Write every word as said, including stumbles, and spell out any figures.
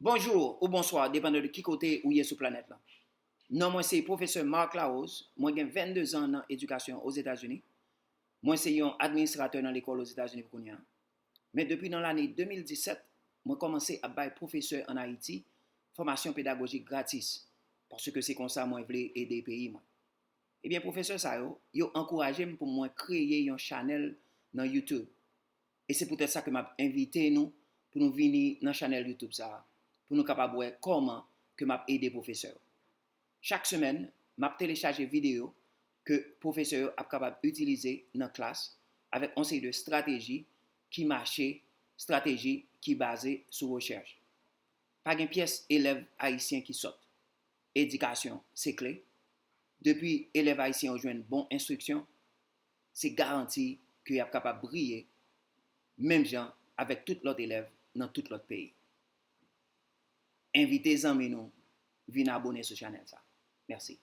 Bonjou ou bonswa, depandan de ki kote ou ye sou planèt la. Non mwen se Pwofesè Marc Larose, mwen gen vennde zan nan edikasyon Ozetazini. Mwen se yon administratè nan lekòl Ozetazini pou kounye a. Men depi nan lane de mil disèt, mwen kòmanse ap bay pwofesè ann Ayiti fòmasyon pedagojik gratis, paske se konsa mwen vle ede peyi mwen. Ebyen, pwofesè sa yo, yo ankouraje m pou mwen kreye yon chanèl nan YouTube. E se poutèt sa ke m ap envite nou pou nou vini nan chanèl YouTube sa a, pou nou kapab wè kòman ke m ap ede pwofesè yo. Chak semèn, m ap telechaje videyo ke pwofesè yo ap kapab itilize nan klas avèk yon seri de estrateji ki mache, estrateji ki baze sou rechèch. Pa gen pyès elèv ayisyen ki sòt. Edikasyon se kle. Depi elèv ayisyen yo jwenn bon enstriksyon, se garanti ke y ap kapab briye menm jan avèk tout lòt elèv nan tout lòt peyi. Envite zanmi nou vin abone sou chanèl sa. Mèsi.